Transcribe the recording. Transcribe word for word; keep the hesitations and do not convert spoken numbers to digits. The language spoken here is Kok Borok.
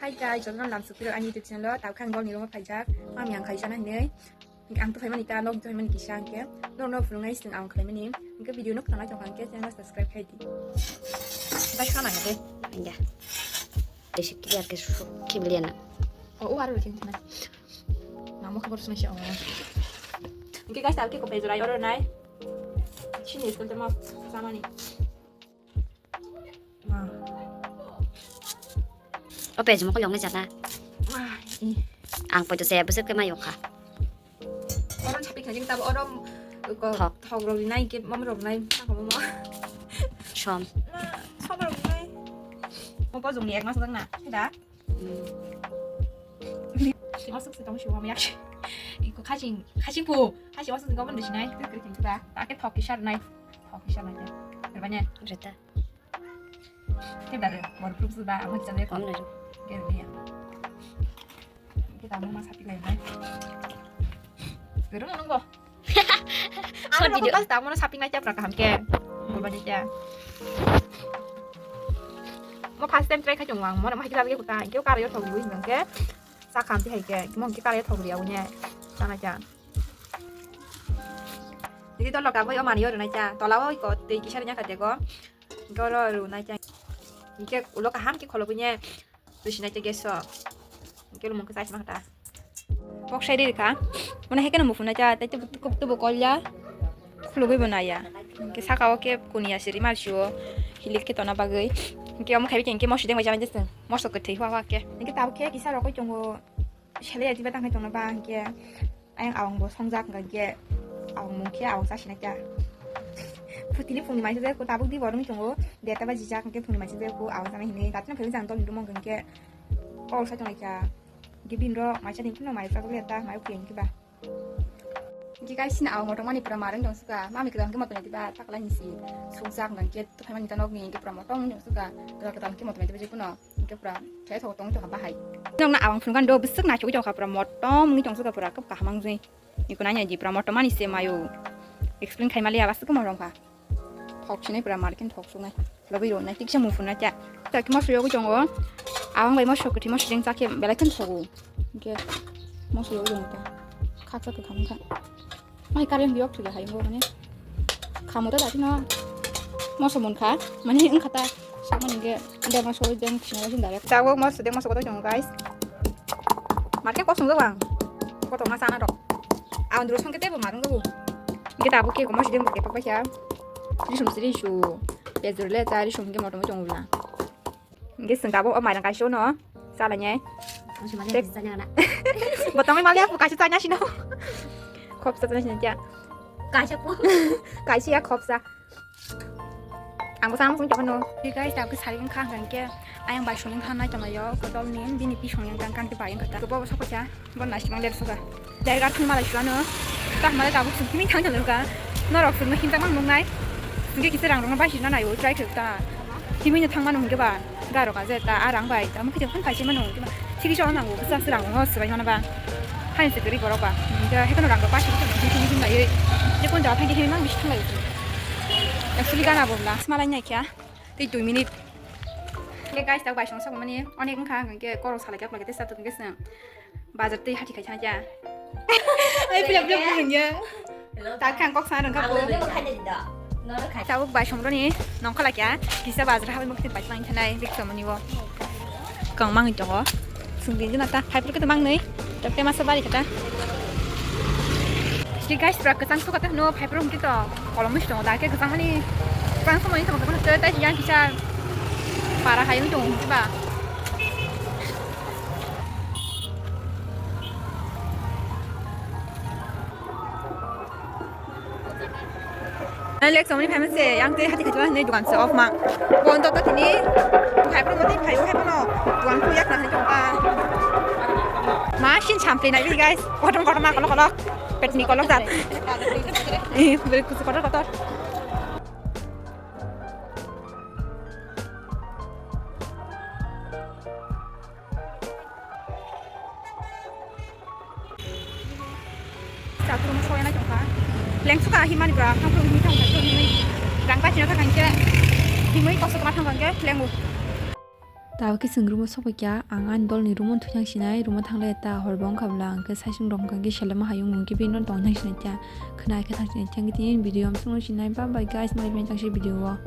Hi guys, jotono lam sukiro ani YouTube channel o, tabuk ang dolni room o phaijak, mami ang khaisa na hinwi. Ang to phaimani ta, nog to phaimani kisa hwnkhe, norok no phunuknai swng ang khlaimani. Hwnkhe video no kwtang naithok hwnkhe channel subscribe khai di. Bai khana hwnkhe. Anja. Besi clear ke su kibliana. O, o aro khin na. Namo khabar suna sha o. Hwnkhe guys, tabuk khe kopya jora oro nai. Chini school tamo samani. O page mo koyong ni jana. Ang poito se bwswk khe mayok kha. Oro sapi kha jing tabo oro ko thok rok rinai ke mam rok nai ma ko mo. Som. Som rok nai. Mo po jong ni ek mas dang na. Da. Sima suk se tong sima yak. Iko khaching khaching pu. Khaching wasuk se gobon de sinai. Kri kri kri ba. Ta ke thok ki sar nai. Thok ki sar nai. Terbanya. Reta. Ke dare, mor group suda, amo chale. Om nai. Ke dia. Kita mau masak pilih nai. Gerung nunggu. Sot video. Pas tamu na shopping aja pernah kaham ke. Bulbani aja. Mo first time try kha chong wang, mo na mahai lagi kuta, kyo kar yo thok lui nang ke. Sa kham ti hai ke, mo ke kar yo thok liya unya. Sana cha. Jadi to loka boy o mani yo na cha. Tola o ko te kisar nya ka dego. Goro ru na cha. Ke ulo kaham ke kholo punya. Sina cha geso. Ke lo mo ke sa ma ta. Pok sai ri kha. Mo na he ke no mo phuna cha, te tubu kolya. Khulugwi bo naya. Hingke saka o khe kuniya siri mal sio hilik khe tona bagwi. Hingke omo khaibi khe hingke moso dengbai jana jeswng. Moso kwthwi hua hua khe. Hingke tabuk khe kisa rokoi tongo. Sele ya jiba tangkhai tongna ba hingke ayang awang bo songjak hingke awang mung khe awang chasina kya. Phutini phungni maisa je ko tabuk di borong tongo. Deta ba jijak hingke phungni maisa je ko awang chana hinwi. Datino phaiwi jang dol ni rumong hingke. Kol sa tongna kya. Hingke bin ro maisa din phano mai chajak le ta mai uke hingke ba. Hingke guys, sini awang motom ani pura marwng tong suka. Mami kwtal hingke motom diba takla hinsi sukjak hingke tuphaimani ta nokni hingke pura motom tong suka. Kwtal kwtal hingke motom diba jekuno hingke pura thai thok tong tong bahai. Nokna awang phunukhan do bwswk naisugwi tongkha pura motom wngwi tong suka pura kok kaham wngwi. Iko nanya di pura motom ani se mayo. Explain khai mali abas ko morom kha. Thok sinai pura markin thok sunai. Lobi ro nai tiksa mufuna cha. Ta ki moso yogo tongo. Awang bai moso kwthwi moso jeng chakhe belai khan thogo. Hingke moso yogo tongo ta. Khaksa kwkham kha. Mai karen biyok thwi hai bo mane. Khamo ta dati no. Moso mon kha. Mane wng kha ta. Sakmani hingke de moso jeng sinai jeng dare. Chago moso de moso koto tongo guys. Marke kosong jabang. Koto ma sana rok. Awan duro songke tebo marung gabu. Hingke tabuk khe komo sideng bwkhe tokbai kha. Risum siri su. Pejor le cha risum hingke motom tongo bwla. Hingke chwng tabuk o mairang kaisa uno. Chala nyai. Botongwi mali aku kaisa chanya sino. Khopsa chanya sino kya. Kaisa po. Kaisa ya khopsa. Ang bo samsung tongkha no. Hey guys, tabuk sari wngkha hwnkha hwnkhe ayang bai songwng thangnai tonglaio, kodol ni bini pisong yang tang kang bai wngkha ta. Bo bo sokha cha, bo nai simang ler sokha. Dai gar thung malai suano. Ta malai tabuk sung kimi thang thang ka. Norok sung himjak mang nungnai. Hingke kisa rang rong bai sina nai o try khuk ta. Kimi no thang mano hingke ba. Garo ka je ta arang bai ta mukhi thang phai se mano hingke ba. Thik se nango, bwsa se rang rong o swbai mano ba. Hain se gari borok ba. Hingke he kono rang rok ba sing thang thang thang lai. Je kon jaga thang ke mang bisi thang lai. Actually gana bo bla. Smalai nai kya. Tei dui minute. Hingke guys, tak bai song sok mani. Onek wngkha hingke korok salai kap lage tei satuk hingke seng. Bazar tei hati khai thang kya. Ai pila pila pila ya. Tak khang kok sana rang kapo. Tabuk bai song roni nong khala kya. Kisa bazar habai mukti bai tlang thanai bik somani bo. Kang mangi tongo. Sung din jana ta. Hai pura kata mang nei. Tapi masa bari kata. Jadi guys, pura kesang suka teh no. Hai pura mungkin to. Kalau mesti tongo dah ke kesang mani. Kesang semua ini tongo kesang kita yang bisa. Para hai untung coba. Nai lek somni phaima se yang tei hati khaitwa hinwi dukan se off ma. Bon to tini phai pro mati phai o hai bono dukan khu yak na hinwi tongka. Ma shin champli nai guys. Kotor kotor ma kolok kolok. Petni kolok jat. Eh, beri kusu kotor kotor. Chakurung soya na chongkha. Lengsuka himani bra, hampung himwi thangkha, himwi rang bachina thangkha hingke, himwi kosto tongma thangkha hingke, lengu. Tabuk khe chwng room o sokphaikha, ang ani dolni room o thwithang sinai, room o thanglai ta hor bo wngkha bwla, ang khe saichung rok wngkha khe selema hayung mung khe bini no tong thang sinai kha, khna khe thang sinai kha, tini video amsong sinai, bye bye guys, malai phai tangsi video o.